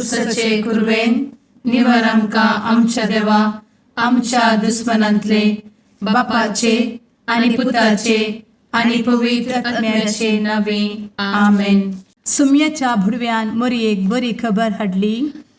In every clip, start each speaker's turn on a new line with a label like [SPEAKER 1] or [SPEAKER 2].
[SPEAKER 1] कुर्साचे कुरवेन निवर आमकां आमच्या देवा आमच्या दुस्मनांतले बापाचे आनी पुताचे आनी पवित्र आत्म्याचे नावे. आमेन.
[SPEAKER 2] सुम्याच्या भुडव्यान मोरयेक बरी खबर हाडली.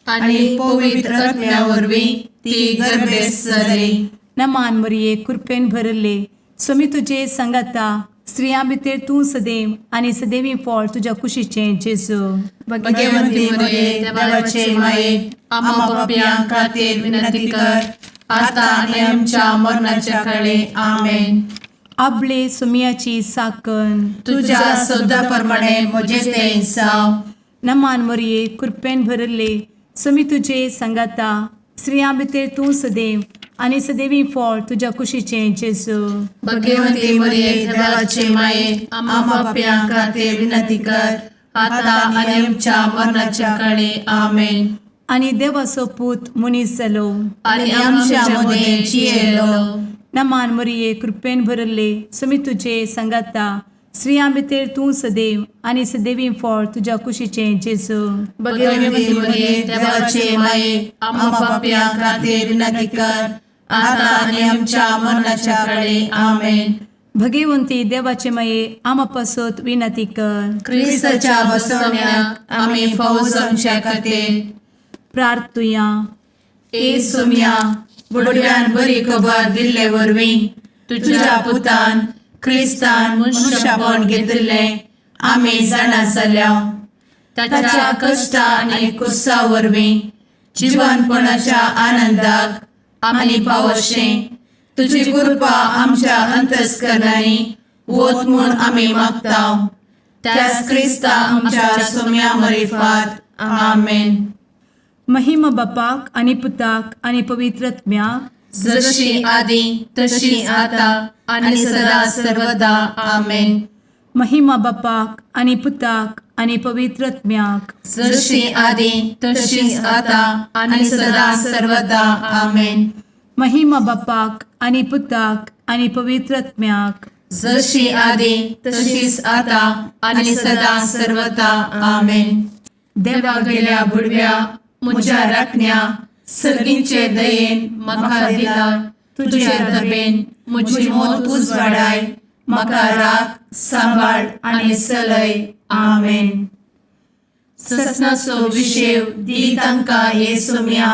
[SPEAKER 1] आनी पवित्र आत्म्या वरवीं ती गर्भेस्त जाली.
[SPEAKER 2] नमान मोरये, कृपेन भरले, स्वामी तुजे सांगाता, स्त्रियां भितर तूं सदैव आनी सदैवी फळ तुज्या कुशीचें जेजू.
[SPEAKER 1] भगवंती मरिये, देवाचे माये, आम्हा पापयां खातीर विनंती कर, आता आनी आमच्या मरणाच्या काळी. आमेन.
[SPEAKER 2] आबले सुम्याची साकन.
[SPEAKER 1] तुझ्या शब्दा प्रमाणे म्हजे ते जावं.
[SPEAKER 2] नमान मोरये, कृपेन भरले, स्वामी तुजे सांगाता, स्त्रियां भितर तूं सदैव आनी सदैवी फळ तुज्या कुशीचें जेजू.
[SPEAKER 1] भगवंती मरिये, देवाचे माये, आम्हा पापयां खातीर विनंती कर, आता आनी आमच्या मरणाच्या काळी. आमेन.
[SPEAKER 2] आनी देवाचो पूत मनीस जालो
[SPEAKER 1] आनी आमच्या मदें जियेलो.
[SPEAKER 2] नमान मोरये, कृपेन भरले, स्वामी तुजे सांगाता, स्त्रियां भितर तूं सदैव आनी सदैवी फळ तुज्या कुशीचें जेजू.
[SPEAKER 1] भगवंती मरिये, देवाचे माये, आम्हा पापयां खातीर विनंती कर, आता आनी आमच्या मरणाच्या काळी. आमेन.
[SPEAKER 2] भगवंती देवाचे माये, आमा पासत विनंती कर.
[SPEAKER 1] क्रिस्ताच्या बसवण्याक आमी फावो जावच्या खातीर
[SPEAKER 2] प्रार्थुया.
[SPEAKER 1] ए सोम्या, बुडव्यान बरी खबर दिल्ले वरवीं तुझ्या पुतान क्रिस्तान मनुष्यपण घेतिल्लें आमी जाणा जाल्या. ताच्या कश्टा आनी कुर्सा वरवीं जिवनपणाच्या आनंदाक आमी पावशें तुजी कृपा आमच्या अंतस्करणांनी वत म्हूण आमी मागता, त्याच क्रिस्ता आमच्या सोम्या मरिफात. आमेन.
[SPEAKER 2] महिमा बापाक आनी पुताक आनी पवित्र आत्म्याक.
[SPEAKER 1] जशी आदी तशी आता आणि सदा सर्वदा. आमेन.
[SPEAKER 2] महिमा बापाक आनी पुताक आनी पवित्र आत्म्याक.
[SPEAKER 1] जशी आदी तशीच आता आणि सदा सर्वदा. आमेन.
[SPEAKER 2] महिमा बापाक आनी पुताक आनी पवित्र आत्म्याक.
[SPEAKER 1] जशी आदी तशीच आता आणि सदा सर्वदा. आमेन. देवा गेल्या बुडव्या म्हज्या राखण्या, सर्गींचे दयेन म्हाका दिला तुझे दबेन म्हजी मोत उजवाडाय, म्हाका राख, सांबाळ आनी चलय. आमेन. ससनाचो विशेव दी तांकां हे सोम्या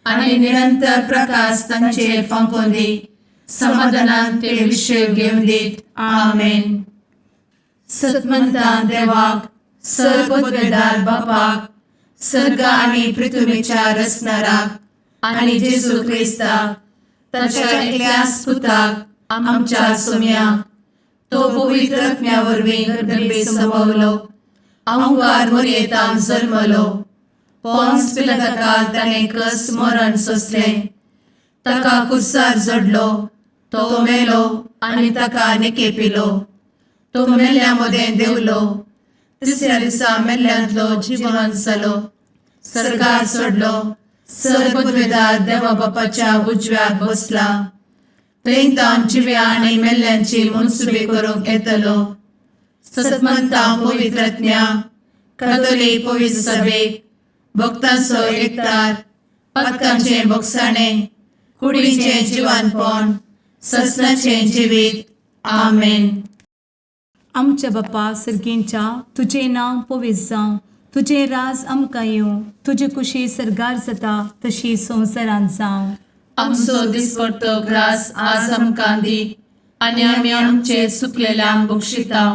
[SPEAKER 1] आनी निरंतर प्रकाश तांचेर फांकोवन दी, समाधानान ते विशेव घेवन दीत. आमेन. सतमंतान देवाक, सर्वपदवेदार बापाक, सर्ग आनी पृथ्वीच्या रचणाराक आनी जेजू क्रिस्ताक ताच्या एकल्याच पुताक आमच्या सोम्याक, तो पवित्र आत्म्या वरवीं गर्भे संभवलो, अंकार मोरयेतान जल्मलो, पोन्स पिलाताकाल ताणें कस मरण सोंसलें, ताका कुर्सार जडलो, तो मेलो आनी ताका निकेपिलो, तो मेल्ल्या मदें देंवलो, तिसऱ्या दिसा मेल्ल्यांतलो जिवन जालो, सर्गार चडलो, सर्वपदवेदार देवा बापाच्या उजव्याक बसला, थंय तावन जिव्या आनी मेल्ल्यांची मनसुबी करूंक येतलो. सतमंता पवित्र आत्म्या, कातोलीक पवित्र सभेक, भक्तांचो एकतार, पातकांचें भोगसाणें, कुडीचें जिवानपण, ससनाचें जिवीत. आमेन.
[SPEAKER 2] आमच्या बापा सर्गींच्या, तुजें नांव पवित्र जावं, तुजें राज आमकां येवं, तुजी कुशी सर्गार जाता तशी संवसारांत जावं.
[SPEAKER 1] आमचो दिसपडतो ग्रास आज आमकां दी आनी आमी आमचे चुकलेल्यांक बक्षिता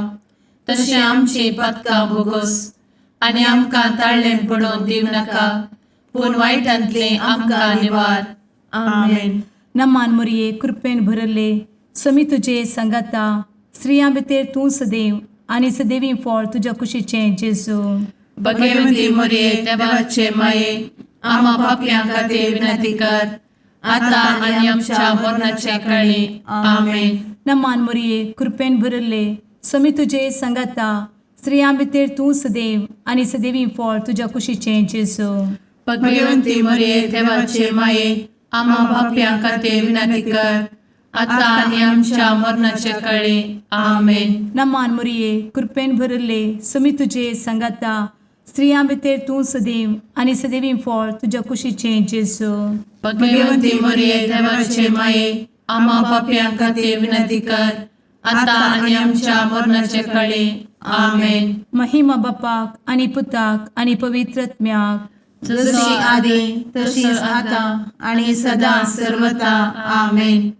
[SPEAKER 1] तशें आमची पातकां भोगोस आनी आमकां ताळ्ळें पडोवन दिवं नाका, पूण वायटांतलें आमकां निवार. आमेन.
[SPEAKER 2] नमान मोरये, कृपेन भरले, समी तुजे सांगाता, स्त्रियां भितर तूं सदैव आनी सदैवी फळ तुज्या कुशीचें जेजू.
[SPEAKER 1] भगवंती मोरये, देवाचे माये, आम्हा पापयां खातीर विनंती कर, आता आनी आमच्या मरणाच्या काळी. आमेन.
[SPEAKER 2] नमान मोरये, कृपेन भरले, समी तुजे सांगाता, स्त्रियां भितर तूं सदैव आनी सदैवी फळ तुज्या कुशीचें जेजू.
[SPEAKER 1] भगवंती मोरये, देवाचे माये, आम्हा पापयां खातीर विनंती कर, आता आनी आमच्या मरणाच्या काळी. आमेन.
[SPEAKER 2] नमान मोरये, कृपेन भरले, समी तुजे सांगाता, स्त्रियां भितर तूं सदैव आनी सदैवी फळ तुज्या कुशीचें जेजू.
[SPEAKER 1] भगवती मरिये, देवाचे माये, आम्हा पापयां खातीर विनंती कर, आता आनी आमच्या मरणाचे कळी. आमेन.
[SPEAKER 2] महिमा बापाक आनी पुताक आनी पवित्र आत्म्याक.
[SPEAKER 1] जशी आदी तशीच आता आणि सदा सर्वता. आमेन.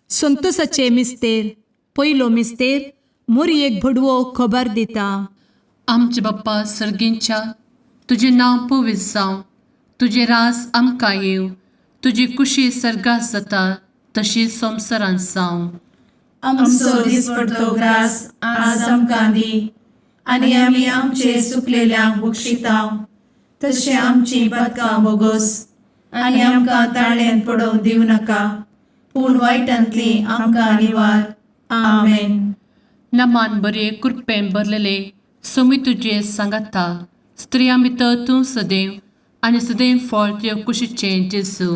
[SPEAKER 2] संतोषाचे मिस्तेर. पयलो मिस्तेर, मोरयेक भडवो खबर दिता.
[SPEAKER 1] आमचे बाप्पा सर्गींच्या, तुजें नांव पवित्र जावं, तुजें रास आमकां येवं, तुजी कुशी सर्गात जाता तशी संवसारांत जावं.
[SPEAKER 3] आमचो दिसपडतो ग्रास आज आमकां दी आनी आमी आमचे सुकलेल्यांक बक्षितांव तशें आमची पदकां बोगोस आनी आमकां ताळ्यान पडोवंक दिवं नाका, पूण वायटांतली आमकां निवार. आमेन.
[SPEAKER 1] नमान बरे, कृपेन भरलेले, सोमी तुजे सांगाता, स्त्रियां भितर तूं सदैव आनी सदैव फळ तुजे कुशीचें जेजू.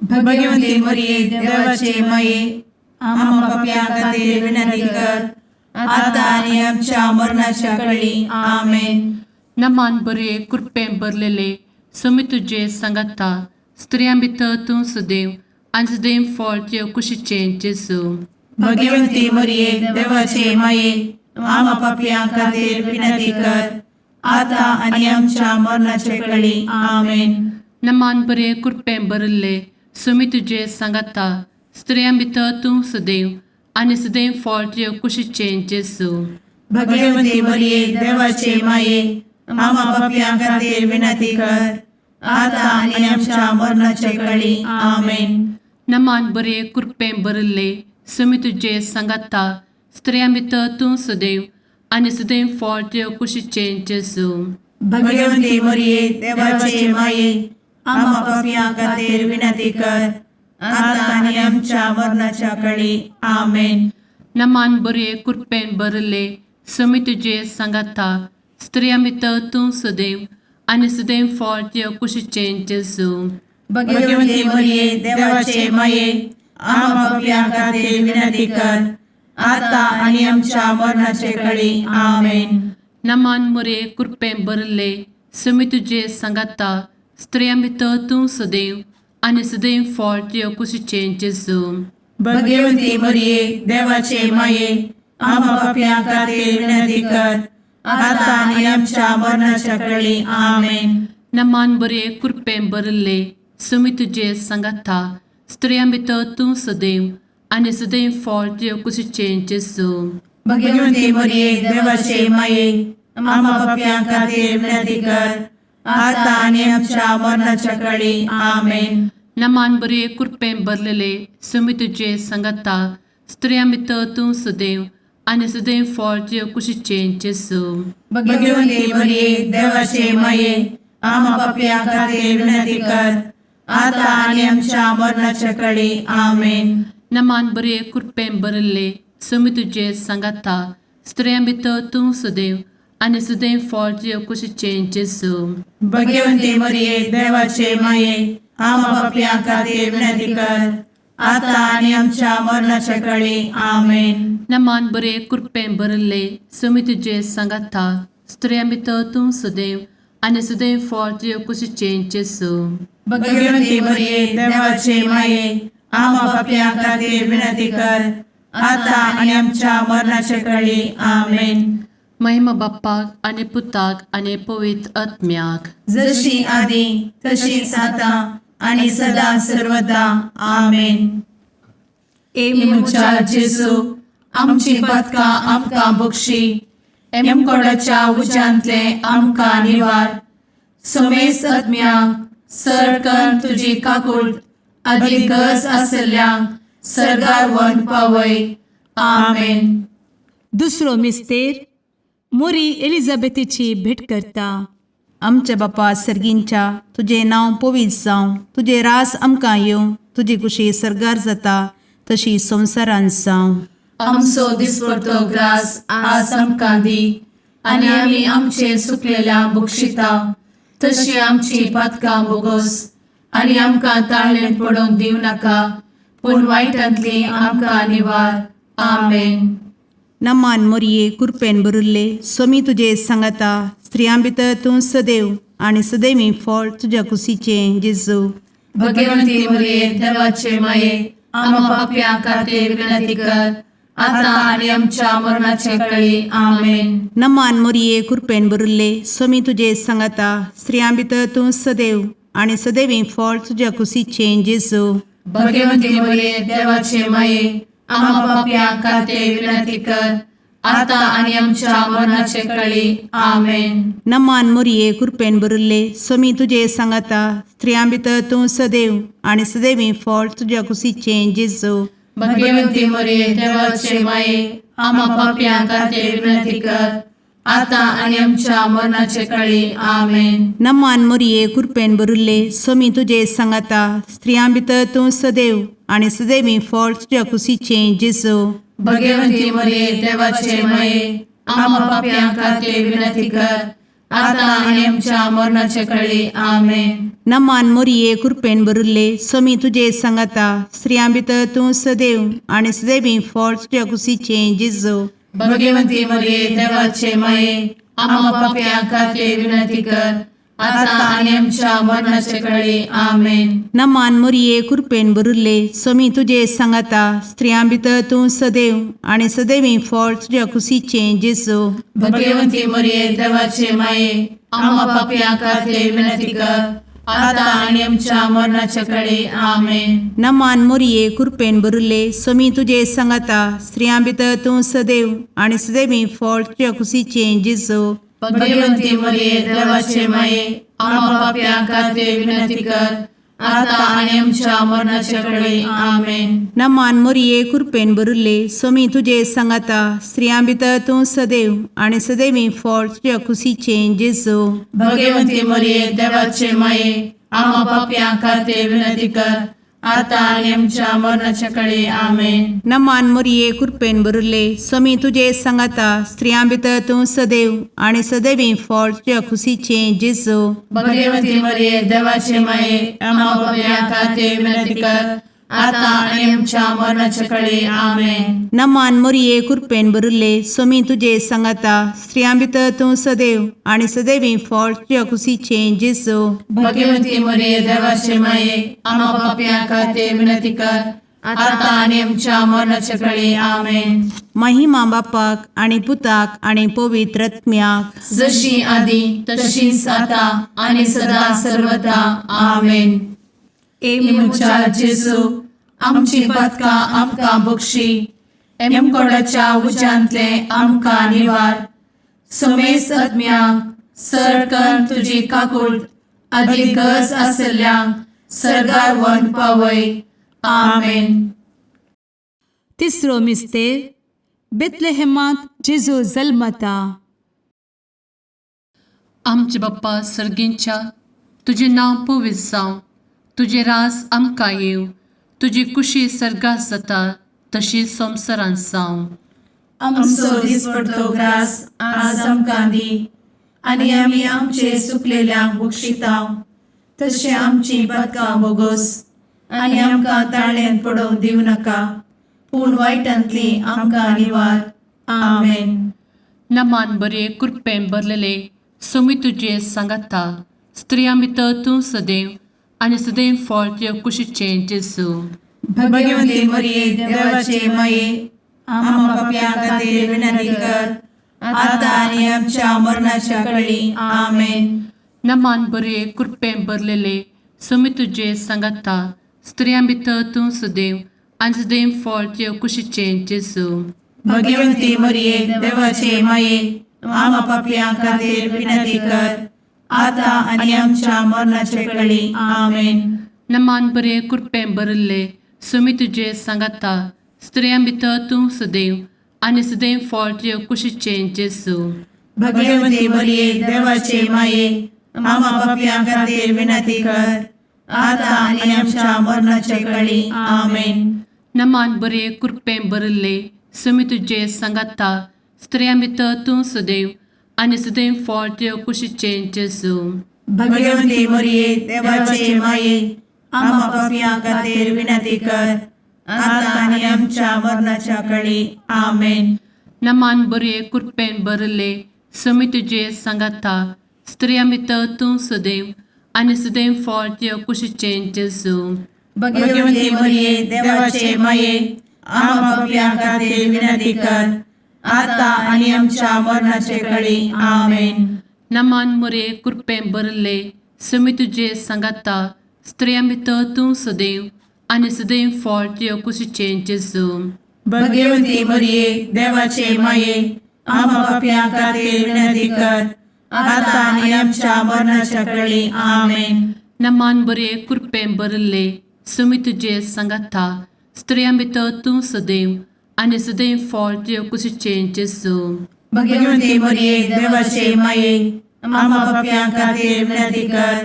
[SPEAKER 3] भगवंती मरिये, देवाचे माये, आम्हा पापयां खातीर विनंती कर, आता आनी आमच्या मरणाच्या कळी. आमेन.
[SPEAKER 1] नमान बरे, कृपेन भरलेले, सोमी तुजे सांगाता, स्त्रियां भितर तूं सदैव आनी सदैव फळ तुजे कुशीचें जेजू.
[SPEAKER 3] भगवंती मरिये, देवाचे माये, आम्हा पापयां खातीर विनंती कर, आता आनी आमच्या मरणाचे कळी. आमेन.
[SPEAKER 1] नमान बरे, कृपेन भरिल्ले, सोमी तुजे सांगाता, स्त्रियां भितर तूं सदैव आनी सदैव फळ तुजे कुशीचें जेजू.
[SPEAKER 3] भगवंती मरिये, देवाचे माये, आम्हा पापयां खातीर विनंती कर, आता आनी आमच्या मरणाचे कळी. आमेन.
[SPEAKER 1] नमान बरे, कृपेन भरिल्ले, सोमी तुजे सांगाता, स्त्रियां भितर तूं सदैव आनी सदैव फळ तुजे कुशीचें जेजू.
[SPEAKER 3] भगवंती मरिये, देवाचे माये, आम्हा पापयां खातीर विनंती कर, आता आनी आमच्या मरणाच्या कळी. आमेन.
[SPEAKER 1] नमान बरे, कृपेन भरिल्ले, सोमी तुजे सांगाता, स्त्रियां भितर तूं सदैव आनी सदैव फळ तुजे कुशीचें जेजू.
[SPEAKER 3] भगवंती मरिये, देवाचे माये, आम्हा पापयां खातीर विनंती कर, आता आनी आमच्या मरणाचे कळी. आमेन.
[SPEAKER 1] नमान मोरे, कृपेन भरिल्ले, सोमी तुजे सांगाता, स्त्रियां भितर तूं सदैव आनी सदैव फळ तुजे कुशीचें जेजू.
[SPEAKER 3] भगवंती मरिये, देवाचे माये, आम्हा पापयां खातीर विनंती कर, आता आनी आमच्या मरणाच्या कळी. आमेन.
[SPEAKER 1] नमान बरे, कृपेन भरिल्ले, सोमी तुजे सांगाता, स्त्रियां भितर तूं सदैव आनी सदैव फळ तुजे कुशीचें जेजू.
[SPEAKER 3] भगवंती मरिये, देवाचे माये, आम्हा पापयां खातीर विनंती कर, आता आनी आमच्या मरणाच्या कळी. आमेन.
[SPEAKER 1] नमान बरे, कृपेन भरलेले, सोमी तुजे सांगाता, स्त्रियां भितर तूं सदैव आनी सदैव फळ तुजे कुशीचें जेजू.
[SPEAKER 3] भगवंती मरिये, देवाचे माये, आम्हा पापयां खातीर विनंती कर, आता आनी आमच्या मरणाच्या कळी. आमेन.
[SPEAKER 1] नमान बरे, कृपेन भरिल्ले, सोमी तुजे सांगाता, स्त्रियां भितर तूं सदैव आनी सदैव फळ तुजे कुशीचें जेजू.
[SPEAKER 3] भगवंती मरिये, देवाचे माये, आम्हा पापयां खातीर विनंती कर, आता आनी आमच्या मरणाच्या कळी. आमेन.
[SPEAKER 1] नमान बरे, कृपेन भरिल्ले, सोमी तुजे सांगाता, स्त्रियां भितर तूं सदैव आनी सदैव फळ तुजे कुशीचें जेजू.
[SPEAKER 3] भगवंती मरिये, देवाचे माये, आम्हा पापयां खातीर विनंती कर, आता आनी आमच्या मरणाच्या कळी. आमेन.
[SPEAKER 1] महिमा बाप्पाक आनी पुताक आनी पवित्र आत्म्याक.
[SPEAKER 3] जशी आदी तशीच आता आणि सदा सर्वदा. आमेन.
[SPEAKER 2] ए
[SPEAKER 3] म्हज्या जेजू, आमची पदकां आमकां बक्षी, एमकोडाच्या उज्यांतले आमकां निवार, समेस्त आत्म्यांक सरकन तुजी काकूळ आदी गरज आसल्ल्यांक सर्गार वन पावय. आमेन.
[SPEAKER 2] दुसरो मिस्तेर, मोरी एलिझाबेथीची भेट करता.
[SPEAKER 4] आमच्या बापा सर्गींच्या, तुजें नांव पवित्र जावं, तुजें रास आमकां येवं, तुजी कुशी सर्गार जाता तशी संवसारांत जावं.
[SPEAKER 1] आमचो दिसपडतो ग्रास आज आमकां दी आनी आमी आमचे सुकलेल्या बक्षिता तशी आमची पातकां बोगोस आनी आमकां ताळ्ळें पडोवंक दिवं नाका, पूण वायटांतली आमकां निवार. आमेन.
[SPEAKER 4] नमान मोरये, कुरपेन भरिल्ले, स्वामी तुजे सांगाता, स्त्रियां भितर तूं सदैव आनी सदैवी फळ तुज्या कुशीचें जेजू.
[SPEAKER 1] भगवंती मरिये देवाचे माये, आम्हा पापयां खातीर विनंती कर, आता आनी आमच्या मरणाचे कळी. आमेन.
[SPEAKER 4] नमान मोरये, कृपेन भरिल्ले, स्वामी तुजे सांगाता. स्त्रियां भितर तूं सदैव आनी सदैवी फळ तुज्या कुशीचें जेजू.
[SPEAKER 1] भगवंती मरिये देवाचे माये, आम्हा पापयां खातीर विनंती कर, आता आनी आमच्या मरणाचे कळी. आमेन.
[SPEAKER 4] नमान मोरये, कृपेन भरिल्ले, स्वामी तुजे सांगाता. स्त्रियां भितर तूं सदैव आनी सदैवी फळ तुज्या कुशीचें जेजू.
[SPEAKER 1] भगवंती मरिये देवाचे माये, आम्हा पापयां खातीर विनंती कर, आता आनी आमच्या मरणाचे कळी. आमेन.
[SPEAKER 4] नमान मोरये, कृपेन भरिल्ले, स्वामी तुजे सांगाता. स्त्रियां भितर तूं सदैव आनी सदैवी फळ तुज्या कुशीचें जेजू.
[SPEAKER 1] भगवंती मरिये देवाचे माये, आम्हा पापयां खातीर विनंती कर, आता आनी आमच्या मरणाचे कळी. आमेन.
[SPEAKER 4] नमान मोरये, कृपेन भरिल्ले, स्वामी तुजे सांगाता. स्त्रियां भितर तूं सदैव आनी सदैवी फळ तुज्या कुशीचें जेजू.
[SPEAKER 1] भगवंती मरिये देवाचे माये, आम्हा पापयां खातीर विनंती कर, आता आनी आमच्या मरणाचे कळी. आमेन.
[SPEAKER 4] नमान मोरये, कृपेन भरिल्ले, स्वामी तुजे सांगाता. स्त्रियां भितर तूं सदैव आनी सदैवी फळ तुज्या कुशीचें जेजू.
[SPEAKER 1] भगवंती मरिये देवाचे माये, आम्हा पापयां खातीर विनंती कर, आता आनी आमच्या मरणाचे कळी. आमेन.
[SPEAKER 4] नमान मोरये, कृपेन भरिल्ले, स्वामी तुजे सांगाता. स्त्रियां भितर तूं सदैव आनी सदैवी फळ तुज्या कुशीचें जेजू.
[SPEAKER 1] भगवंती मरिये देवाचे माये, आम्हा पापयां खातीर विनंती कर, आता आनी आमच्या मरणाचे कळी. आमेन.
[SPEAKER 4] नमान मोरये, कृपेन भरिल्ले, स्वामी तुजे सांगाता. स्त्रियां भितर तूं सदैव आनी सदैवी फळ तुज्या कुशीचें जेजू.
[SPEAKER 1] भगवंती मरिये देवाचे माये, आम्हा पापयां खातीर विनंती कर, आता आनी आमच्या मरणाचे कळी. आमेन.
[SPEAKER 4] नमान मोरये, कृपेन भरिल्ले, स्वामी तुजे सांगाता. स्त्रियां भितर तूं सदैव आनी सदैवी फळ तुज्या कुशीचें जेजू.
[SPEAKER 1] भगवंती मरिये देवाचे माये, आम्हा पापयां खातीर विनंती कर, आता आनी आमच्या मरणाचे कळी. आमेन.
[SPEAKER 4] नमान मोरये, कृपेन भरिल्ले, स्वामी तुजे सांगाता. स्त्रियां भितर तूं सदैव आनी सदैवी फळ तुज्या कुशीचें जेजू.
[SPEAKER 1] भगवंती मरिये देवाचे माये, आम्हा पापयां खातीर विनंती कर, आता आनी आमच्या मरणाचे कळी. आमेन.
[SPEAKER 4] महिमा बापाक आनी पुताक आनी पवित्र आत्म्याक,
[SPEAKER 1] जशी आदी तशीच आता आनी सदा सर्वदा. आमेन.
[SPEAKER 2] ए
[SPEAKER 1] म्हज्या जेजू, आमची पातकां आमकां बक्षी, एमकोडाच्या उज्यांतले आमकां निवार, समेस्त आत्म्यांक सरकन तुजी काकूट आदी गरज आसल्ल्यांक सर्गार व्हरून पावय. आमेन.
[SPEAKER 2] तिसरो मिस्तेर, बेतलेहेमांत जेजू जल्मता.
[SPEAKER 1] आमचे बाप्पा सर्गींच्या, तुजें नांव पवित्र जावं, तुजें राज आमकां येवं, तुजी कुशी सर्गात जाता तशी संवसारांत जावं.
[SPEAKER 3] आमचो दिसपडतो ग्रास आज आमकां दी, आनी आमी आमचे सुकलेल्यांक बक्षितांव, तशें आमची पातकां बोगोस, आनी आमकां ताळ्यान पडोवंक दिवं नाका, पूण वायटांतली आमकां निवार. आमेन.
[SPEAKER 1] नमान बरे, कृपेन भरलेले, सोमी तुजे सांगाता. स्त्रियां भितर तूं सदैव आनी सदैव फळ तुज्या कुशीचें जेजू.
[SPEAKER 3] भगवंती मरिये देवाचे माये, आम्हा पापयां खातीर विनंती कर, आता आनी आमच्या मरणाच्या कळी. आमेन.
[SPEAKER 1] नमान बरे, कृपेन भरलेले, सोमी तुजे सांगाता. स्त्रियां भितर तूं सदैव आनी सदैव फळ तुज्या कुशीचें जेजू.
[SPEAKER 3] भगवंती मरिये देवाचे माये, आम्हा पापयां खातीर विनंती कर, आता आनी आमच्या मरणाच्या कळी. आमेन.
[SPEAKER 1] नमान बरे, कृपेन भरिल्ले, सोमी तुजे सांगाता. स्त्रियां भितर तूं सदैव आनी सदैव फळ तुज्या कुशीचें जेजू.
[SPEAKER 3] भगवंती मरिये देवाचे माये, आम्हा पापयां खातीर विनंती कर, आता आनी आमच्या मरणाच्या कळी. आमेन.
[SPEAKER 1] नमान बरे, कृपेन भरिल्ले, सोमी तुजे सांगाता. स्त्रियां भितर तूं सदैव आनी सदैव फळ तुज्या कुशीचें जेजू.
[SPEAKER 3] भगवंती मरिये देवाचे माये, आम्हा पापयां खातीर विनंती कर, आता आनी आमच्या मरणाच्या कळी. आमेन.
[SPEAKER 1] नमान बरे, कृपेन भरिल्ले, समी तुजे सांगाता स्त्रियां भितर तूं सदैव आनी सदैव फळ तुज्या कुशीचें जेजू.
[SPEAKER 3] भगवती मरिये, देवाचे माये, आम्हा पापयां खातीर विनंती कर, आता आनी आमच्या मरणाचे कळी. आमेन.
[SPEAKER 1] नमान मुरे कृपें भरले, समी तुजे सांगाता स्त्रियां भितर तूं सदैव आनी सदैव फळ तुज्या कुशीचें जेजू.
[SPEAKER 3] भगवती मरिये, देवाचे माये, आम्हा पापयां खातीर विनंती कर, आता आनी आमच्या मरणाच्या कळी. आमेन.
[SPEAKER 1] नमान बरे कृपें भरले, समी तुजे सांगाता स्त्रियां भितर तूं सदैव आनी सदैव फळ तुज्या कुशीचें जेजू.
[SPEAKER 3] भगवती मरिये, देवाचे माये, आम्हा पापयां खातीर विनंती कर,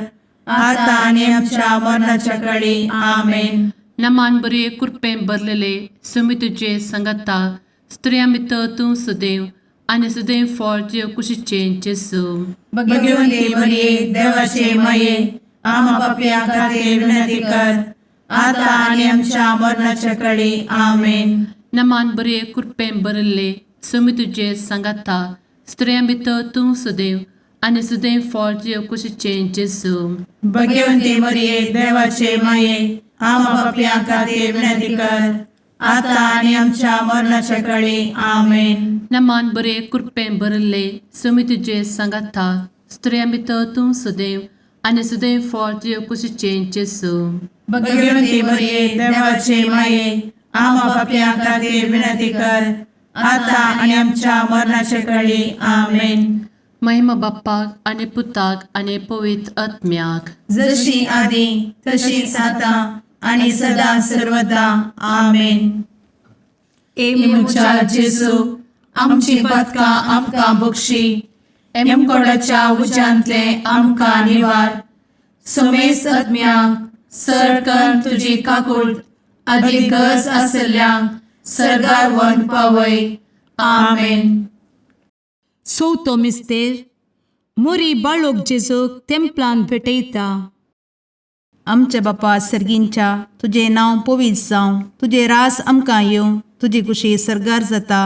[SPEAKER 3] आता आनी आमच्या मरणाच्या कळी. आमेन.
[SPEAKER 1] नमान बरे कृपें भरलेले, समी तुजे सांगाता स्त्रियां भितर तूं सदैव आनी सदैव फळ तुज्या कुशीचें जेजू.
[SPEAKER 3] भगवती मरिये, देवाचे माये, आम्हा पापयां खातीर विनंती कर, आता आनी आमच्या मरणाच्या कळी. आमेन.
[SPEAKER 1] नमान बरे कृपें भरले, समी तुजे सांगाता स्त्रियां भितर तूं सदैव आनी सदैव फळ तुज्या कुशीचें जेजू.
[SPEAKER 3] भगवती मरिये, देवाचे माये, आम्हा पापयां खातीर विनंती कर, आता आनी आमच्या मरणाच्या कळी. आमेन.
[SPEAKER 1] नमान बरे कृपें भरले, समी तुजे सांगाता स्त्रियां भितर तूं सदैव आनी सदैव फळ तुज्या कुशीचें जेजू.
[SPEAKER 3] भगवती मरिये, देवाचे माये, आम्हा पापयां खातीर विनंती कर, आता आनी आमच्या मरणाच्या कळी. आमेन.
[SPEAKER 1] महिमा बाप्पाक आनी पुताक आनी पवित्र आत्म्याक,
[SPEAKER 3] जशी आदी तशीच आता आणि सदा सर्वदा. आमेन.
[SPEAKER 2] ए
[SPEAKER 3] म्हज्या जेजू, आमची पातकां आमकां बक्षी, एमकोडाच्या उज्यांतले आमकां निवार, समेस्त आत्म्यांक सरकन तुजी काकूळ आदी गरज आसल्ल्यांक सर्गार व्हरून पावय. आमेन.
[SPEAKER 2] चवथो मिस्तेर. मोरी बाळोक जेजूक तेंपलान भेटयता.
[SPEAKER 4] आमच्या बापा सर्गींच्या, तुजें नांव पवित्र जावं, तुजें रास आमकां येवं, तुजी कुशी सर्गार जाता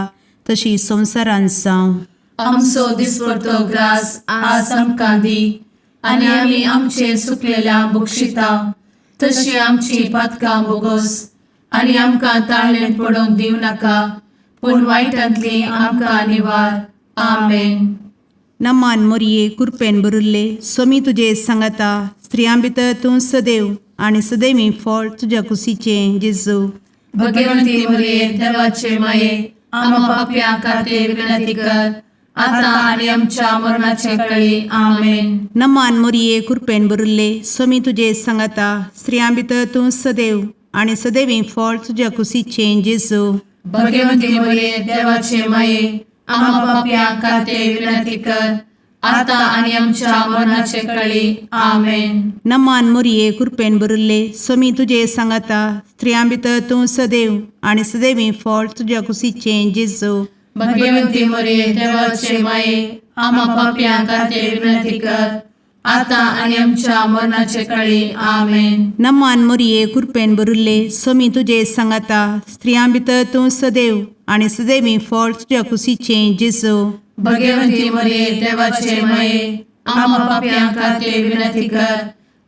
[SPEAKER 4] तशी संवसारांत जावं.
[SPEAKER 1] आमचो दिसपडतो ग्रास आज आमकां दी आनी आमी आमचे सुकलेल्या बक्षिता तशी आमची पातकां बोगोस आनी आमकां ताळणेंत पडोवंक दिवं नाका, पूण वायटांतली आमकां निवार. आमेन.
[SPEAKER 4] नमान मोरये, कुरपेन भरिल्ले, सोमी तुजे सांगाता, स्त्रियां भितर तूं सदैव आनी सदैवी फळ तुज्या कुशीचें जेजू.
[SPEAKER 1] भगवंती मरिये, देवाचे माये, आम्हा पापयां खातीर विनंती कर, आता आनी आमच्या मरणाचे कळी. आमेन.
[SPEAKER 4] नमान मोरये, कुरपेन भरिल्ले, सोमी तुजे सांगाता, स्त्रियां भितर तूं सदैव आनी सदैवी फळ तुज्या कुशीचें जेजू.
[SPEAKER 1] भगवंती मरिये, देवाचे माये, आम्हा पापयां खातीर विनंती कर, आता आनी आमच्या मरणाचे कळी. आमेन.
[SPEAKER 4] नमान मोरये, कुरपेन भरिल्ले, सोमी तुजे सांगाता, स्त्रियां भितर तूं सदैव आनी सदैवी फळ तुज्या कुशीचें जेजू.
[SPEAKER 1] भगवंती मरिये, देवाचे माये, आम्हा पापयां खातीर विनंती कर, आता आनी आमच्या मरणाचे कळी. आमेन.
[SPEAKER 4] नमान मोरये, कुरपेन भरिल्ले, सोमी तुजे सांगाता, स्त्रियां भितर तूं सदैव आनी सदैवी फळ तुज्या कुशीचें जेजू.
[SPEAKER 1] भगवंती मरिये, देवाचे माये, आम्हा पापयां खातीर विनंती कर,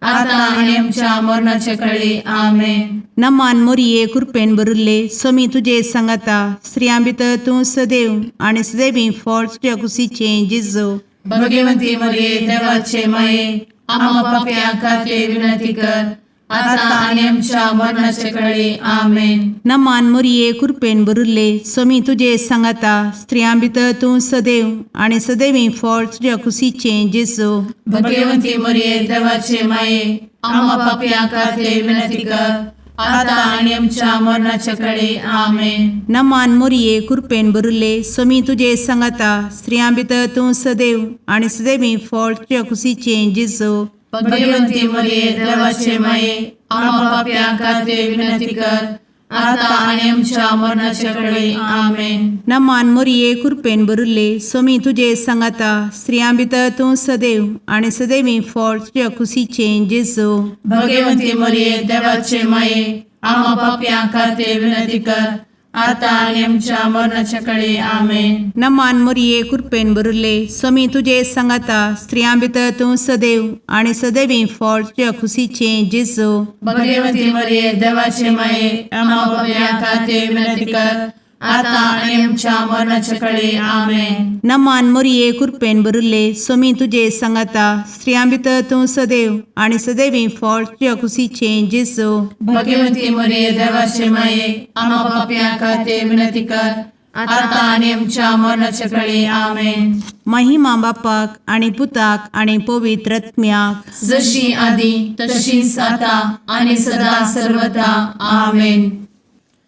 [SPEAKER 1] आता आनी आमच्या मरणाचे कळी. आमेन.
[SPEAKER 4] नमान मोरये, कुरपेन भरिल्ले, सोमी तुजे सांगाता, स्त्रियां भितर तूं सदैव आनी सदैवी फळ तुज्या कुशीचें जेजू.
[SPEAKER 1] भगवंती मरिये, देवाचे माये, आम्हा पापयां खातीर विनंती कर, आता आनी आमच्या मरणाचे कळी. आमेन.
[SPEAKER 4] नमान मोरये, कुरपेन भरिल्ले, सोमी तुजे सांगाता, स्त्रियां भितर तूं सदैव आनी सदैवी फळ तुज्या कुशीचें जेजू.
[SPEAKER 1] भगवंती मरिये, देवाचे माये, आम्हा पापयां खातीर विनंती कर, आता आनी आमच्या मरणाचे कळी. आमेन.
[SPEAKER 4] नमान मोरये, कुरपेन भरिल्ले, सोमी तुजे सांगाता, स्त्रियां भितर तूं सदैव आनी सदैवी फळ तुज्या कुशीचें जेजू.
[SPEAKER 1] भगवंती मरिये, देवाचे माये, आम्हा पापयां खातीर विनंती कर, आता आनी आमच्या मरणाचे कळी. आमेन.
[SPEAKER 4] नमान मोरये, कुरपेन भरिल्ले, सोमी तुजे सांगाता, स्त्रियां भितर तूं सदैव आनी सदैवी फळ तुज्या कुशीचें जेजू.
[SPEAKER 1] भगवंती मरिये, देवाचे माये, आम्हा पापयां खातीर विनंती कर,
[SPEAKER 3] आतां आनी आमच्या मरणाच्या कडे आमेन.
[SPEAKER 4] नमान मोरये, कृपेन भरिल्ले, स्वामी तुजे सांगाता. स्त्रियां भितर तूं सदैव आनी सदैवी फळ तुज्या खुशीचें जेजू.
[SPEAKER 3] भगवती मरिये, देवाचे माये, आम्हा पापयां खातीर विनंती कर, आतां आनी आमच्या मरणाच्या कडे आमेन.
[SPEAKER 4] नमान मोरये, कृपेन भरिल्ले, स्वामी तुजे सांगाता. स्त्रियां भितर तूं सदैव आनी सदैवी फळ तुज्या खुशीचें जेजू.
[SPEAKER 3] भगवती मरिये, देवाचे माये, आम्हा पापयां खातीर विनंती कर, आतां आनी आमच्या मरणाच्या कडे आमेन.
[SPEAKER 4] महिमा बापाक आनी पुताक आनी पवित्र आत्म्याक.
[SPEAKER 3] जशी आदी तशीच आता आणि सदा सर्वदा आमेन.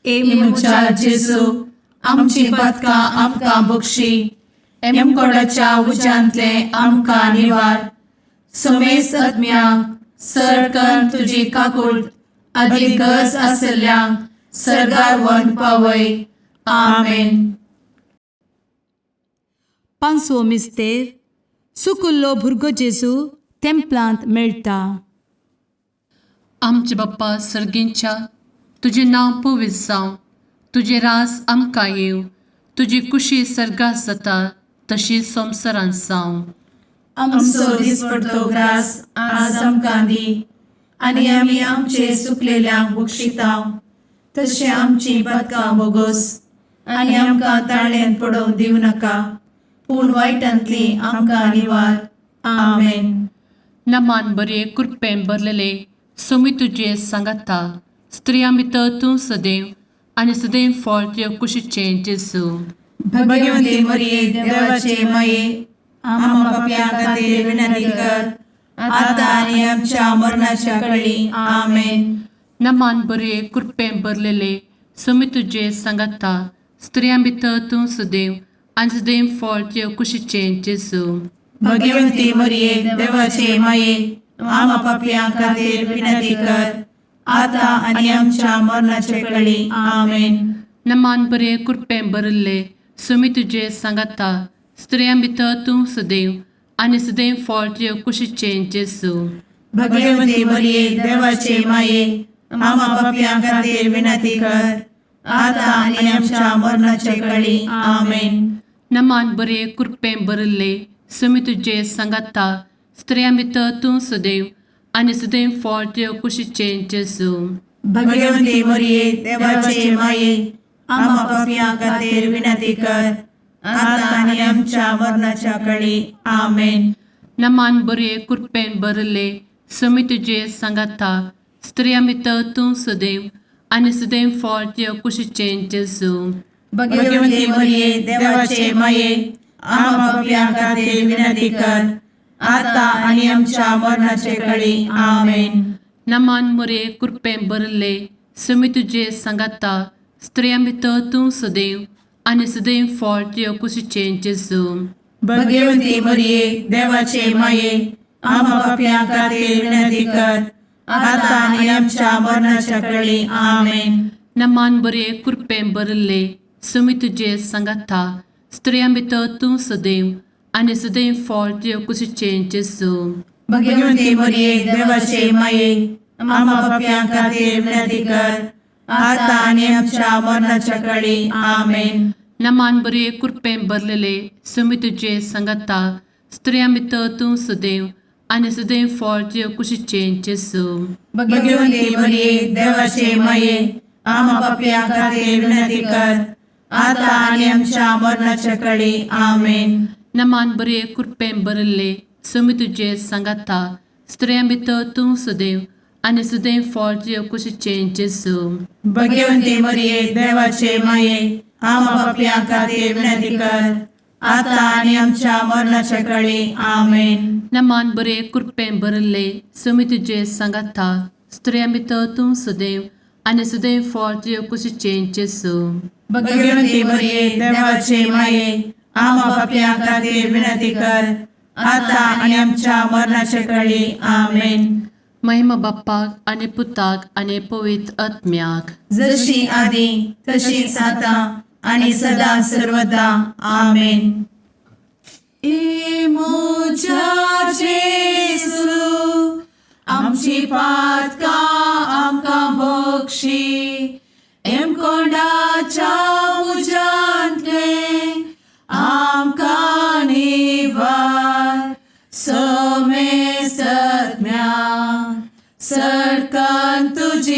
[SPEAKER 2] ए
[SPEAKER 3] म्हज्या जेजू, आमची पातकां आमकां बक्षी, एमकोडाच्या उज्यांतले आमकां निवार, समेस्त आत्म्यांक सरकन तुजी काकूळ आदी गरज आसल्ल्यांक सरगार वन पावय. आमेन.
[SPEAKER 2] पांचवो मिस्तेर, सुकुल्लो भुरगो जेजू तेंपलांत मेळटा.
[SPEAKER 1] आमचे बाप्पा सर्गींच्या, तुजें नांव पवित्र जावं, तुजें रास आमकां येवं, तुजी कुशी सर्गात जाता तशी संवसारांत जावं.
[SPEAKER 3] आमचो दिसपडतो ग्रास आज आमकां दी, आनी आमी आमचे सुकलेल्यांक बक्षितांव, तशें आमची पातकां बोगोस, आनी आमकां ताळ्यान पडोवंक दिवं नाका, पूण वायटांतली आमकां निवार. आमेन.
[SPEAKER 1] नमान बरे, कृपेन भरलेले, सोमी तुजे सांगाता. स्त्रियां भितर तूं सदैव आनी सदैव फळ तुज्या कुशीचें जेजू.
[SPEAKER 3] भगवती मरिये, देवाचे माये, आम्हा पापयां खातीर विनंती कर, आतां आनी आमच्या मरणाच्या कळी. आमेन.
[SPEAKER 1] नमान बरे, कृपेन भरलेले, सोमी तुजे सांगाता. स्त्रियां भितर तूं सदैव आनी सदैव फळ तुज्या कुशीचें जेजू.
[SPEAKER 3] भगवती मरिये, देवाचे माये, आम्हा पापयां खातीर विनंती कर, आतां आनी आमच्या मरणाचे कळी. आमेन.
[SPEAKER 1] नमान बरे, कृपेन भरिल्ले, सुमी तुजे सांगाता. स्त्रियां भितर तूं सदैव आनी सदैव फळ तुज्या कुशीचें जेजू.
[SPEAKER 3] भगवती मरिये, देवाचे माये, आम्हा पापयां खातीर विनंती कर, आतां आनी आमच्या मरणाचे कळी. आमेन.
[SPEAKER 1] नमान बरे, कृपेन भरिल्ले, सुमी तुजे सांगाता. स्त्रियां भितर तूं सदैव आनी सदैव फळ तुज्या कुशीचें जेजू.
[SPEAKER 3] भगवती मरिये, देवाचे माये, आम्हा पापयां खातीर विनंती कर, आतां आनी आमच्या मरणाच्या कळी. आमेन.
[SPEAKER 1] नमान बरे, कृपेन भरिल्ले, सुमी तुजे सांगाता. स्त्रियां भितर तूं सदैव आनी सदैव फळ तुज्या कुशीचें जेजू.
[SPEAKER 3] भगवती मरिये, देवाचे माये, आम्हा पापयां खातीर विनंती कर, आतां आनी आमच्या मरणाचे कळी. आमेन.
[SPEAKER 1] नमान मोरे, कृपेन भरिल्ले, सुमी तुजे सांगाता. स्त्रियां भितर तूं सदैव आनी सदैव फळ तुज्या कुशीचें जेजू.
[SPEAKER 3] भगवती मरिये, देवाचे माये, आम्हा पापयां खातीर विनंती कर, आतां आनी आमच्या मरणाच्या कळी. आमेन.
[SPEAKER 1] नमान बरे, कृपेन भरिल्ले, सुमी तुजे सांगाता. स्त्रियां भितर तूं सदैव आनी सदैव फळ तुज्या कुशीचें जेजू.
[SPEAKER 3] भगवती मरिये, देवाचे माये, आम्हा पापयां खातीर विनंती कर, आतां आनी आमच्या मरणाच्या कळी. आमेन.
[SPEAKER 1] नमान बरे, कृपेन भरलेले, सुमी तुजे सांगाता. स्त्रियां भितर तूं सदैव आनी सदैव फळ तुज्या कुशीचें जेजू.
[SPEAKER 3] भगवती मरिये, देवाचे माये, आम्हा पापयां खातीर विनंती कर, आतां आनी आमच्या मरणाच्या कळी. आमेन.
[SPEAKER 1] नमान बरे, कृपेन भरिल्ले, सुमी तुजे सांगाता. स्त्रियां भितर तूं सदैव आनी सदैव फळ तुज्या कुशीचें जेजू.
[SPEAKER 3] भगवती मरिये, देवाचे माये, आम्हा पापयां खातीर विनंती कर, आतां आनी आमच्या मरणाच्या कळी. आमेन.
[SPEAKER 1] नमान बरे, कृपेन भरिल्ले, सुमी तुजे सांगाता. स्त्रियां भितर तूं सदैव आनी सदैव फळ तुज्या कुशीचें जेजू.
[SPEAKER 3] भगवती मरिये, देवाचे माये, आम्हा पापयां खातीर विनंती कर, आतां आनी आमच्या मरणाच्या कळी. आमेन.
[SPEAKER 1] महिमा बाप्पाक आनी पुताक आनी पवित्र आत्म्याक.
[SPEAKER 3] जशी आदी तशीच आतां आणि सदा सर्वदा. आमेन.
[SPEAKER 1] ए म्हज्या जेजू, आमची पातकां आमकां बक्षी, एमकोंडाच्या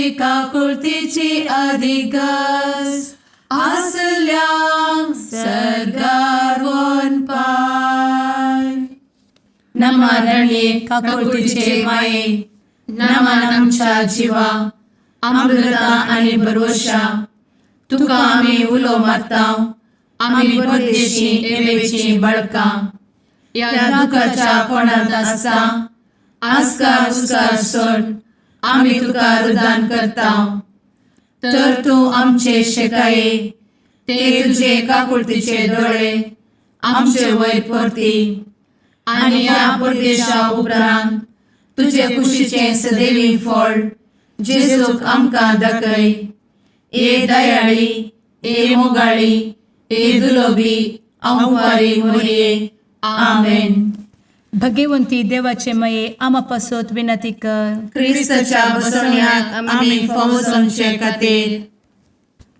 [SPEAKER 1] तुजी काकुळतीची अधिक गरज आसल्यांक सर्गार वनपाय. नमा रणये काकुळतीचे माये, नमन आमच्या जिवा, अमृता आनी भरवशा, तुका आमी उलो मारता, आमी परदेशी एवेची बळकां ह्या दुखाच्या कोणांत आसता आस्कार उस्कार सोड आमी तुका रुदान करता, तर तूं आमचे शेकाये ते तुजे काकुळतीचे दोळे आमचे वयर परती आनी ह्या परदेशा उपरांत तुजे कुशीचें सदैवी फळ जेजूक आमकां दाखय. ए दयाळी, ए मोगाळी, ए दुलोबी अंवारी मोरये, आमेन.
[SPEAKER 2] भगवंती देवाचे मये आमा पासत विनंती कर.
[SPEAKER 3] क्रिस्ताच्या बसवण्याक आमी फावो जावचे खातीर.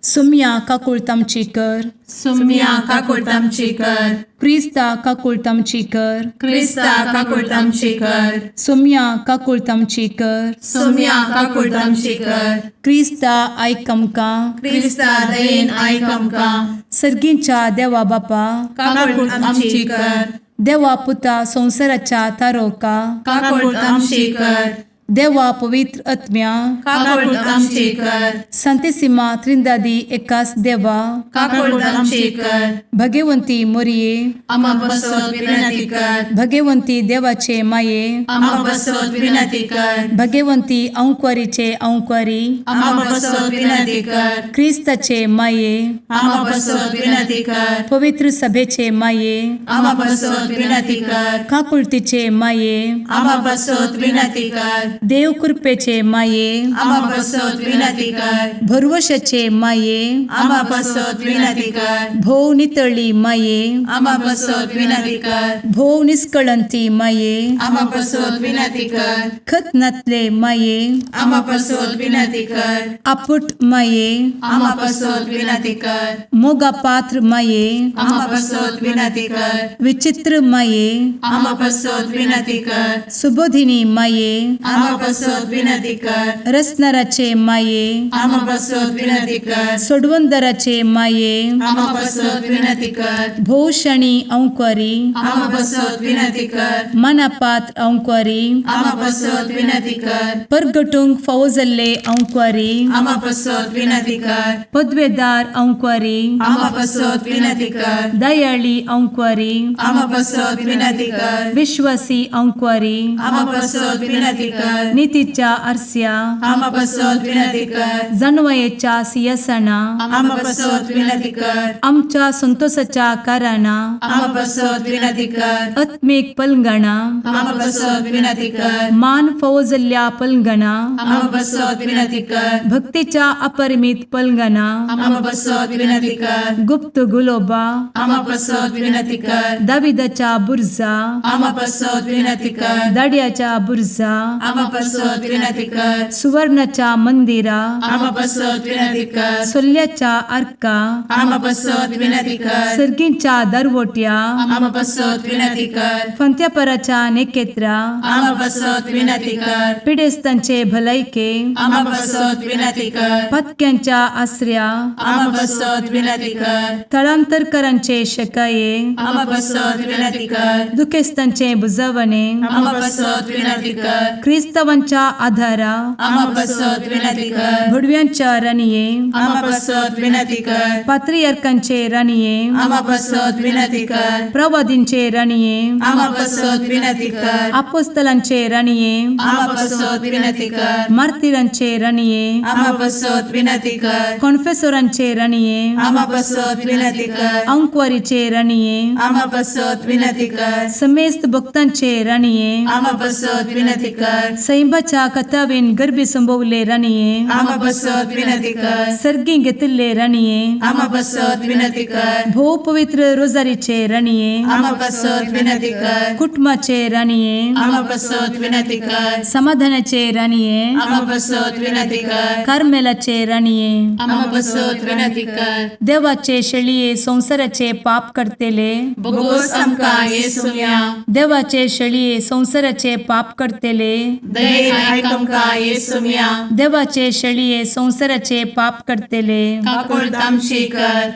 [SPEAKER 2] सुम्या काकुळत आमची कर.
[SPEAKER 3] सुम्या काकुळट आमची कर.
[SPEAKER 2] क्रिस्ता काकुळत आमची कर.
[SPEAKER 3] क्रिस्ता काकुळट आमची कर.
[SPEAKER 2] सुम्या काकुळत आमची कर.
[SPEAKER 3] सुम्या काकुळट आमची कर.
[SPEAKER 2] क्रिस्ता आयक आमकां.
[SPEAKER 3] क्रिस्ता दयेन आयक आमकां.
[SPEAKER 2] सर्गींच्या देवा बापा,
[SPEAKER 3] काकुळट आमची कर.
[SPEAKER 2] देवा पुता संवसाराच्या तारोका,
[SPEAKER 3] काकुळट आमची कर.
[SPEAKER 2] देवा पवित्र आत्म्या,
[SPEAKER 3] काकुळट आमची कर.
[SPEAKER 2] संतेसिमा त्रिंदादी एकास देवा,
[SPEAKER 3] काकुळट आमची कर.
[SPEAKER 2] भगवंती मोरये,
[SPEAKER 3] आमा बसत विनंती कर.
[SPEAKER 2] भगवंती देवाचे माये,
[SPEAKER 3] आमा बसत विनंती कर.
[SPEAKER 2] भगवंती अंक्वारीचे अंक्वारी,
[SPEAKER 3] आमा बसत विनंती कर.
[SPEAKER 2] क्रिस्ताचे माये,
[SPEAKER 3] आमा बसत विनंती कर.
[SPEAKER 2] पवित्र सभेचे माये,
[SPEAKER 3] आमा बसत विनंती कर.
[SPEAKER 2] काकुळतीचे माये,
[SPEAKER 3] आमा बसत विनंती कर.
[SPEAKER 2] देव कृपेचे माये,
[SPEAKER 3] आमा बसत विनंती कर.
[SPEAKER 2] भरवशाचे माये,
[SPEAKER 3] आमा बसत विनंती कर.
[SPEAKER 2] भोव नितळी माये,
[SPEAKER 3] आमा बसत विनंती कर.
[SPEAKER 2] भोव निस्कळंती माये,
[SPEAKER 3] आमा बसत विनंती कर.
[SPEAKER 2] खत नातले माये,
[SPEAKER 3] आमा बसत विनंती कर.
[SPEAKER 2] आपुट माये,
[SPEAKER 3] आमा बसत विनंती कर.
[SPEAKER 2] मोगा पात्र माये,
[SPEAKER 3] आमा बसत विनंती कर.
[SPEAKER 2] विचित्र माये,
[SPEAKER 3] आमा बसत विनंती कर.
[SPEAKER 2] सुबोधिनी माये,
[SPEAKER 3] आमा बसत विनंती कर.
[SPEAKER 2] रसनाराचे माये,
[SPEAKER 3] आमा बसत विनंती कर.
[SPEAKER 2] सोडवंदराचे माये,
[SPEAKER 3] आमा बसत विनंती कर.
[SPEAKER 2] भोवशणी अंक्वारी,
[SPEAKER 3] आमा बसत विनंती कर.
[SPEAKER 2] मनापात्र अंक्वारी,
[SPEAKER 3] आमा बसत विनंती कर.
[SPEAKER 2] परगटूंक फावो जाल्ले अंक्वारी,
[SPEAKER 3] आमा बसत विनंती कर.
[SPEAKER 2] पदवेदार अंक्वारी,
[SPEAKER 3] आमा बसत विनंती कर.
[SPEAKER 2] दयाळी अंक्वारी,
[SPEAKER 3] आमा बसत विनंती कर.
[SPEAKER 2] विश्वासी अंक्वारी,
[SPEAKER 3] आमा बसत विनंती कर.
[SPEAKER 2] नितीच्या आरस्या,
[SPEAKER 3] आमा बसत विनंती कर.
[SPEAKER 2] जानवयेच्या सियासना,
[SPEAKER 3] आमा बसत विनंती कर.
[SPEAKER 2] आमच्या संतोषाच्या कारणां,
[SPEAKER 3] आमा बसत विनंती कर.
[SPEAKER 2] आत्मीक पलंगणा,
[SPEAKER 3] आमा बसत विनंती कर.
[SPEAKER 2] मान फावो जाल्ल्या पलंगणा,
[SPEAKER 3] आमा बसत विनंती कर.
[SPEAKER 2] भक्तीच्या अपरिमित पलंगणा,
[SPEAKER 3] आमा बसत विनंती कर.
[SPEAKER 2] गुप्त गुलोबा,
[SPEAKER 3] आमा बसत विनंती कर.
[SPEAKER 2] दाविदाच्या बुर्जा,
[SPEAKER 3] आमा बसत विनंती कर.
[SPEAKER 2] दाड्याच्या बुर्जा,
[SPEAKER 3] आमा बसत विनंती कर.
[SPEAKER 2] सुवर्णाच्या मंदिरा,
[SPEAKER 3] आमा बसत विनंती कर.
[SPEAKER 2] सोल्ल्याच्या आर्का,
[SPEAKER 3] आमा बसत विनंती कर.
[SPEAKER 2] सर्गींच्या दरवट्या,
[SPEAKER 3] आमा बसत विनंती कर.
[SPEAKER 2] फंत्यापराच्या नेकेत्रा,
[SPEAKER 3] आमा बसत विनंती कर.
[SPEAKER 2] पिडेस्तांचे भलायके,
[SPEAKER 3] आमा बसत विनंती कर.
[SPEAKER 2] पत्क्यांच्या आसऱ्या,
[SPEAKER 3] आमा बसत विनंती कर.
[SPEAKER 2] थळांतरकरांचे शकाये,
[SPEAKER 3] आमा बसत विनंती कर.
[SPEAKER 2] दुखेस्तांचे बुजवणे,
[SPEAKER 3] आमा बसत विनंती कर.
[SPEAKER 2] क्रिस्तावांच्या आधारा,
[SPEAKER 3] आमा बसत विनंती कर.
[SPEAKER 2] भुडव्यांच्या राणये,
[SPEAKER 3] आमा बसत विनंती कर.
[SPEAKER 2] पात्रियार्कांचे राणये,
[SPEAKER 3] आमा बसत विनंती कर.
[SPEAKER 2] प्रवादींचे राणये,
[SPEAKER 3] आमा बसत विनंती कर.
[SPEAKER 2] आपोस्तलांचे राणये,
[SPEAKER 3] आमा बसत विनंती कर.
[SPEAKER 2] मार्तिरांचे राणये,
[SPEAKER 3] आमा बसत विनंती कर.
[SPEAKER 2] कॉन्फेसोरांचे राणये,
[SPEAKER 3] आमा बसत विनंती कर.
[SPEAKER 2] अंक्वारीचे राणये,
[SPEAKER 3] आमा बसत विनंती कर.
[SPEAKER 2] समेस्त भक्तांचे राणये,
[SPEAKER 3] आमा बसत विनंती कर.
[SPEAKER 2] सैंबाच्या कथावेन गर्भी संभवले राणये,
[SPEAKER 3] आमा बसत विनंती कर.
[SPEAKER 2] सर्गी घेतिल्ले राणये,
[SPEAKER 3] आमा बसत विनंती कर.
[SPEAKER 2] भोव पवित्र रोजारीचे राणये,
[SPEAKER 3] आमा बसत विनंती कर.
[SPEAKER 2] कुटुंबाचे राणये,
[SPEAKER 3] आमा बसत विनंती कर.
[SPEAKER 2] समाधानाचे राणये,
[SPEAKER 3] आमा बसत विनंती कर.
[SPEAKER 2] कार्मेलाचे राणये,
[SPEAKER 1] आमा बसत विनंती कर.
[SPEAKER 2] देवाचे शेळये संवसाराचे पाप करतेले,
[SPEAKER 1] बोगोस आमकां येसुया.
[SPEAKER 2] देवाचे शेळये संवसाराचे पाप करतेले,
[SPEAKER 1] दयेन आयक आमकां येसुम्या.
[SPEAKER 2] देवाचे शेळये संवसाराचे पाप करतले,
[SPEAKER 1] काकुळट आमची कर.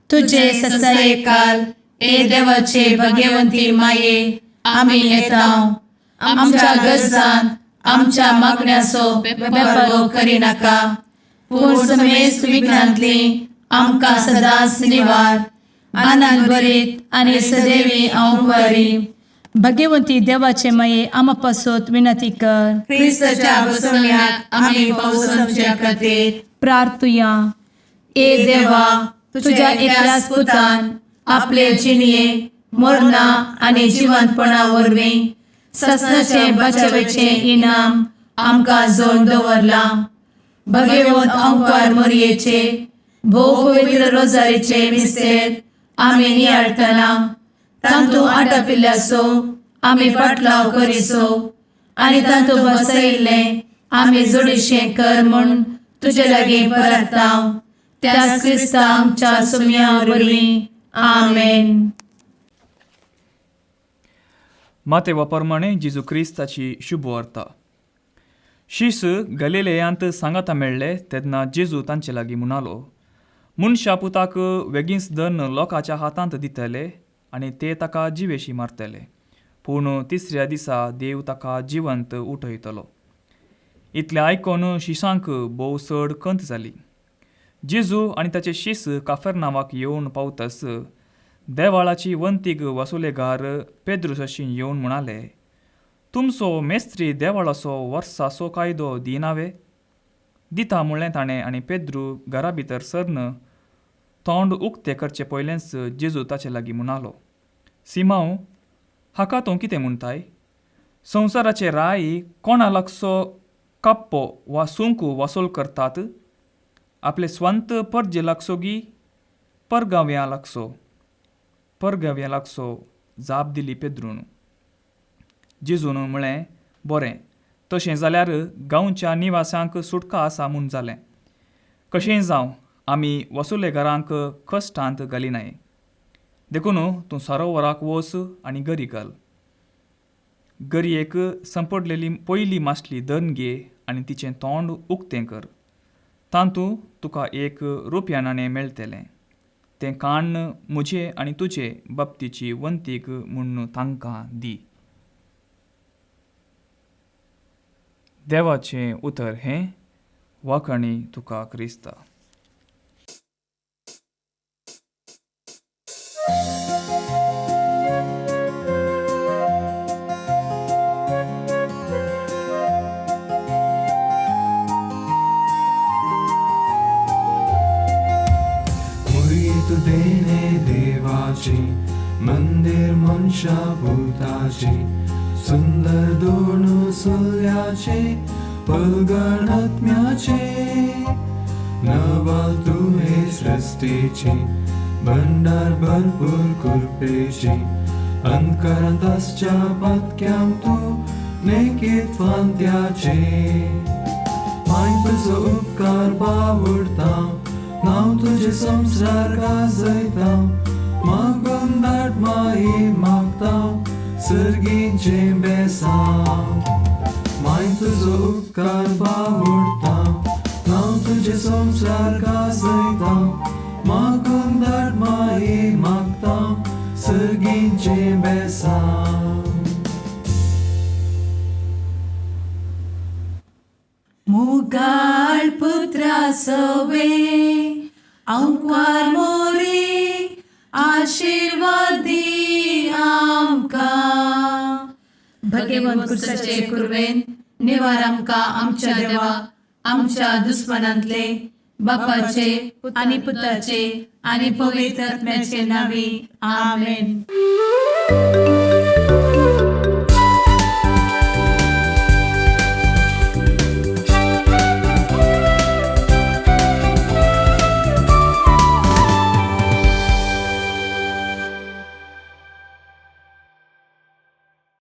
[SPEAKER 2] तुझे
[SPEAKER 1] तुझे
[SPEAKER 2] ससाये
[SPEAKER 1] ससायकाल ए देवाचे भगवंती माये, आमी येता आमच्या गरजांत आमच्या मागण्याचो बेपर्वो करिनाका, पूण समेस्त विघ्नांतली आमकां सदांच निवार. आनंद भरीत आनी सदैवी अंवकारी
[SPEAKER 2] भगवंती देवाचे माये, आमा पासत विनंती कर.
[SPEAKER 1] क्रिस्ताच्या बसवण्याक आमी पावसाच्या खातीर
[SPEAKER 2] प्रार्थुया.
[SPEAKER 1] ए देवा, तुझ्या एकल्याच पुतान आपले जिणये मरणा आनी जिवंतपणा वरवीं ससनाचे बचावेचें इनाम आमकां जोड दवरलां. भगवंत अंकार मोरयेचे भोव पवित्र रोजारीचे मिस्तेर आमी नियाळटना तांतू आटापिल्ल्याचो आमी पाटलाव करिसो आनी तांतू बसयिल्लें आमी जोडीशें कर म्हूण तुजे लागीं परताव, त्याच क्रिस्ता आमच्या सुम्या वरवीं. आमेन.
[SPEAKER 5] मातेवा प्रमाणे जेजू क्रिस्ताची शुभवार्ता. शीस गलिलेयांत सांगाता मेळ्ळे तेन्ना जेजू तांचे लागीं म्हणालो, मनशा पुताक वेगींच धरून लोकांच्या हातांत दितले आनी ते ताका जिवेशी मारतले, पूण तिसऱ्या दिसा देव ताका जिवंत उठयतलो. इतलें आयकून शिसांक भोव चड खंत जाली. जेजू आनी ताचे शीस काफेरनांवाक येवन पावतस देवाळाची वंतीक वसुलेगार पेद्रुसशी येवन म्हणाले, तुमचो मेस्त्री देवाळाचो वर्साचो कायदो दिनावे दिता म्हणलें ताणें. आनी पेद्रू घरा भितर सरन तोंड उक्तें करचें पयलेंच जेजू ताचे लागीं म्हणालो, सिमांव, हाका तूं कितें म्हणटाय? संवसाराचे राय कोणा लागचो कप्पो वा सुंकू वसूल करतात? आपले स्वंत परजे लागसो गी परगाव्या लागसो? परगाव्या लागसो, जाप दिली पेद्रून. जेजून म्हळें, बरें, तशें जाल्यार गांवच्या निवासांक सुटका आसा म्हूण जालें. कशेंय जावं, आमी वसुलेगारांक कश्टांत घालिनाय. देखून तूं सरोवराक वच आनी गरी घाल. गरयेक संपडलेली पयली मासली धरून घे आनी तिचें तोंड उक्तें कर. तातूंत तुका एक रुपया नाणें मेळटलें. तें काण्ण म्हजे आनी तुजे बाबतीची वंतीक म्हूण तांकां दी. देवाचें उतर हें. वाखाणी तुका क्रिस्ता.
[SPEAKER 6] मुरीत देणे देवाचे मंदिर मनशा भूताचे सुंदर दोन सुल्याचे पलगण आत्म्याचे नवाल तुहे सृष्टीचे भंडार भरपूर कृपेचे अंतकरांत आसच्या पातक्यांक तूं नेकीत फांत्याचे माय तुजो उपकार बावडता नांव तुजें संवसार गाजयता मागून धाड माई मागता सर्गीचें बेसांव माय तुजो उपकार बावडता नांव तुजें संवसार गाजयता मागून धाड माई मागता सर्गीचें बेसांव.
[SPEAKER 1] मुगाळ पुत्रा सवे अंकार मोरी आशीर्वाद दी आमकां. भगवंत कुर्साचे कुर्वेन निवार आमकां आमच्या देवा आमच्या दुस्मनांतले बापाचे
[SPEAKER 2] आनी पुताचे
[SPEAKER 1] आनी पवित्र आत्म्याचे नावी. आमेन.